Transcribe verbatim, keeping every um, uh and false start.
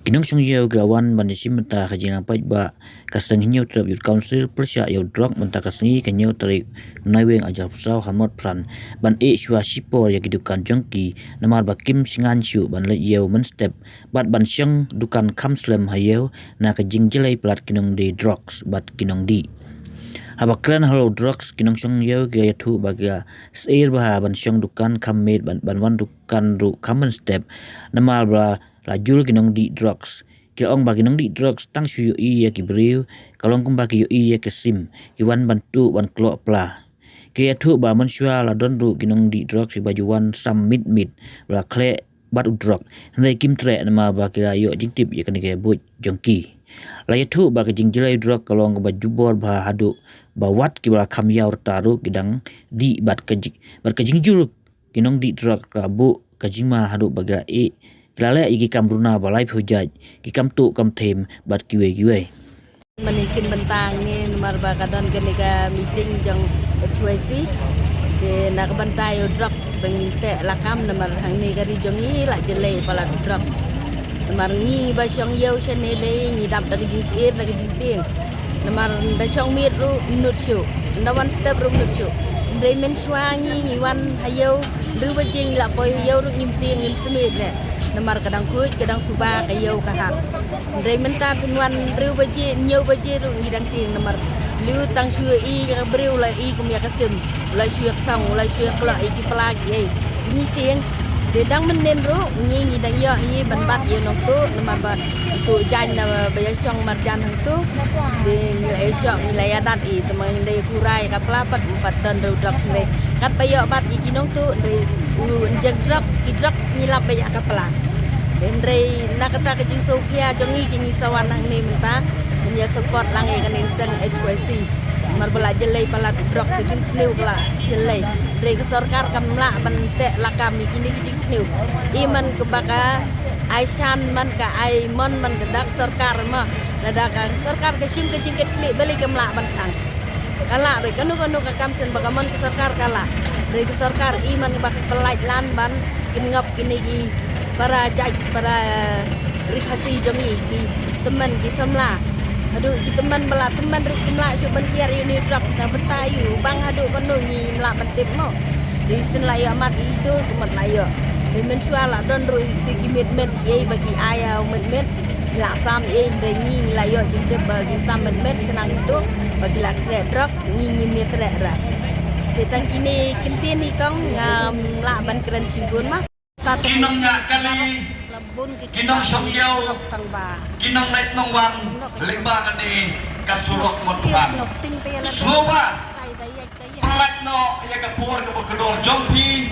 Ki nongshong ïew ki la wan ban ïashim bynta ka jingïalang paidbah ka seng Hynñiewtrep Youth Council pyrshah ïa u drok mynta ka sngi ka hynñiew tarik Naiwieng arhajar arphew saw ha Motphran ban ïeh shuwa shipor ïa ki dukan jong ki namar ba kim shngaiñ shuh ban leit ïew mynstep bad ban shong dukan kham slem ha ïew na ka jingjyllei palat ki nongdie drugs bad ki nongdih. Haba kren halor drugs, ki nongshong ïew ki la ïathuh ba ki la syier bha ban shong dukan kham miet bad ban wan dukan ruh kham mynstep namar ba la jur ki nongdih drugs. Ki la ong ba ki nongdih drugs tang shu ïohi ïa ki briew, ka long kumba ki ïohi ïa ka sim, ki wan ban tuh ban kloh pla. Ki la ïathuh ba mynshuwa la don ruh ki nongdih drugs kiba ju wan sam miet miet ba la khleh bad u drok. Hynrei kim treh namar ba ki la ïoh jingtip ïa kane ka buit jong ki. La ïathuh ba ka jingjyllei drok ka long kaba jubor bha haduh ba wat kiba la kham ïaw rta ruh ki dang dih bad ka jing, bad ka jingjur ki nongdih drok ka la buh ka jingma haduh ba ki la ïeh, ki la leh ïa ki kam runa ba laiphew jait, ki kam tuh kam them bad kiwei kiwei. Mane shim bynta ngi namar ba ka don kane ka meeting jong H Y C. Te na ka bynta ïa u drugs ba ngin teh lakam namar hangne ka ri jong ngi la jyllei palat u drugs. Namar ngi ngi ba shong ïew shane lei ngi dap da ka jingsyier da ka jingtieng. Namar da shong miet ruh mynnud shuh, da wan step ruh mynnud shuh. Hynrei mynshuwa ngi ngi wan ha ïew, hynriew baje ngi la poi ha ïew ruh ngim tieng ngim smiet ne. Namar ka dang khuid ka dang suba ka ïew ka har. Hynrei mynta phin wan hynriew baje hynñiew baje ruh ngi dang tieng namar lyu tang shu ïohi ïa ka briew la ïohi kum ïa ka sim. La shu ïa ka thong, la shu ïa ka kloh ïa ki pla ki ei. Ngi tieng. Te dang mynnin ruh ngi ngi dang ïoh ïa ban bat ïa u nongtuh namar ba u tuh jaiñ na ba ïa shong marjan hangtu. Te ngi la ïa shoh ngi la ïa dat ïa te ma ngi dei pura ïa ka pla pat pat don ruh drok hynrei. Kat ba ïoh bat ïa ki nongtuh hynrei u injek drok ki drok ngi lap ba ïa ka pla. Te hynrei na kata ka jingsngewkhia jong ngi ki ngi sa wan hangne mynta. Ngi ïa support lang ïa kane seng H Y C. Namar ba la jyllei palat u drok ka jingsniew ka la jyllei. Hynrei ka sorkar kam lah ban teh lakam ïa kine ki jingsniew. I man ka ba ka ai shan man ka ai mon man ka dak sorkar ma. Lada ka sorkar ka shim ka jingkitkhlieh balei kam lah ban tang. Ka lah ba kano kano ka kam shen ba ka mon ka sorkar ka lah. Hynrei ka sorkar i man ka ba ka pynlait lan ban kynngop kine ki para jait para ri Khasi jong ngi ki tymmen ki samla. Haduh ki tymmen ba la tymmen ruh kim lah shuh ban kiar ïa une u drok na bynta ïa u bang haduh kano ngim lah ban tip mo. Dei shen la ïoh mat ïa ito ki mut la ïoh. Dei mynshuwa la don ruh ito ki miet miet ïa ba ki ai ïa u miet miet. Ki la sam ïa dei ngi la ïoh jingtip ba ki sam miet miet khnang ito ba ki la khreh drok ngi ngim ïa treh ra. Te tang kine kyntien i kong ngam lah ban kren shibun ma. Ki nongñiah kali, ki nongshong ïew, ki nongleit nongwan lyngba kane ka surok Motphran. Sngewbha pynlait noh ïa ka por kaba kordor jong phi